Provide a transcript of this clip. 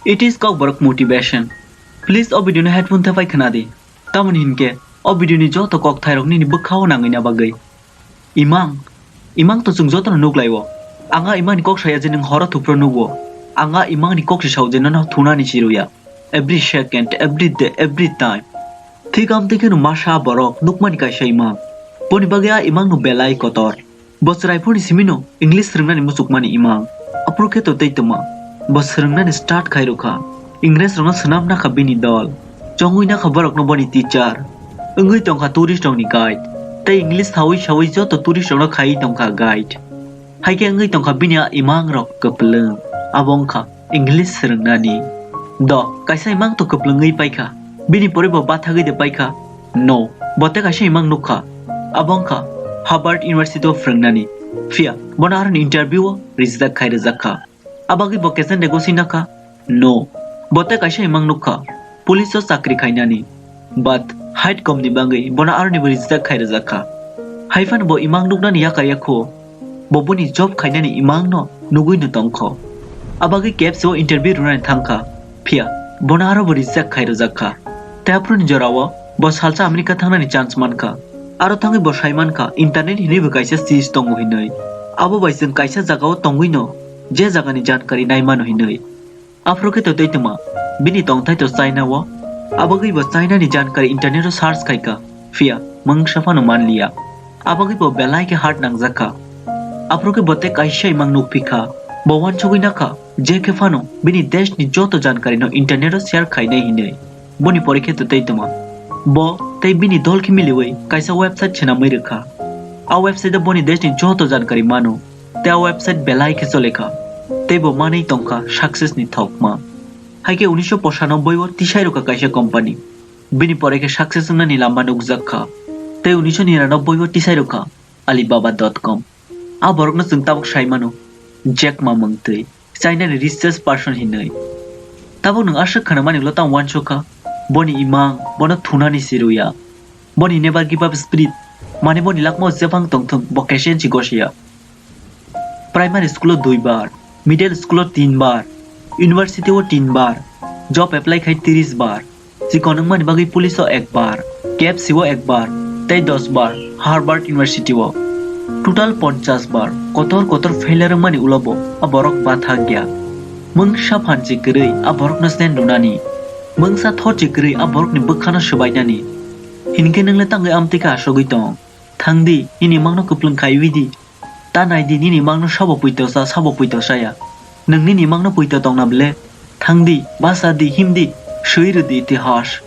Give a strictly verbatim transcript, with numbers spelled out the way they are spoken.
It is Kokborok motivation. Please o video no headphone the pai khna di. Tamoni hinkhe o video ni joto kokthairok nini bwkhao nangwina bagwi. Imang, imang to chwng jotono nuklaio. Ang a imangni kok saya je nwng horo thupro nugo. Ang a imangni kok si sao je nono thunani siruya. Every second, every day, every time. Thik amtwi kheno masa borok nukmani kaisa imang. Boni bagwi a imangno belai kotor. Bo chwraiphurni simino English swrwngnani muchukmani imang. Aphuru khe to tei twma. Bo swrwngnani start khai rwkha. Ingresrokno swnam nakha bini dol. Chongwi nakha borokno boni teacher. Wngwi tongkha touristrokni guide. Tei English sawi sawi joto touristrokno khaiwi tongkha guide. Haikhe wngwi tongkha bini a imangrok kwplwng. Abo wngkha English swrwngnani. Do, kaisa imang to kwplwngwi paikha. Bini pore bo bathagwi de paikha? No. Bo tei kaisa imang nukha. Abo wngkha Harvard University o phwrwngnani. Phiya, bono aroni interview o reject khai rwjakha. Abagwi bo kesende gosina kha? No. Bo tei kaisa imang nukha. Police o chakri khainani. But height komni bagwi bono aronibo reject khai rwjakha. Haiphano bo imang nuknani yakar yakho. Bo boni job khainani imangno nugwino tongkho. Abagwi K F C o interview rwnani thangkha. Phiya, bono aro bo reject khai rwjakha. Tei aphuruni jorao bo salsa America thangnani chance mankha. Aro thangwi bo saimankha, internet hinwibo kaisa cheese tongo hinwi. Abo bai chwng kaisa jagao tongwino je jagani jankari naimano hinwi. Aphuru khe to tei twma, bini tongthai to China o. Abagwi bo China ni jankari internet o search khaikha, phiya mungsa phano manliya. Abagwi bo belai khe hard nangjakha. Aphuru khe bo tei kaisa imang nukphikha. Bo uansugwi nakha, je khe phano bini desh ni joto jankari no internet o share khainai hinwi. Boni pore khe to tei twma. Bo tei bini dol khe miliwi kaisa website swnamwi rwkha. A website o boni desh ni joto jankari mano. Tei a website belai khe chole kha. Tei bo manwi tong kha success ni thokma. Haikhe unisho pochanoboi o tisai rwkha kaisa company. Bini pore khe success wngnani lama nukjak kha. Tei unisho niranoboi o tisai rwkha Alibaba dot com. A borokno chwng tabuk sai mano, Jack Ma mwngtwi, China ni richest person hinwi. Tabuk nwng aswk khanamani ulo tamo uansukha, boni imang bono thunani siruya. Boni never give up spirit, mane boni lakmao jebang tongthwng bo kesensi gosiya. Primary school o dui bar, middle school o tin bar, university o tin bar, job apply khai tris bar, chikon wngmani bagwi police o ek bar, K F C o ek bar, tei dos bar Harvard University o. Total ponchas bar kotor kotor failure wngmani ulo bo a borok bathak ya. Mungsa phanchi kwrwi a borokno snen rwnani, mungsa thorchi kwrwi a borokni bwkhano swbainani. Hinkhe nwng le tangwi amtwi khe asugwi tong? Thang di, nini mangno kwplwng khaiwi di. Ta nai di, nini mangno sabo puito cha, sabo puito chaya. Nwng nini mangno puito tongna ble? Thang di, bacha di, him di, swi rw di itihas.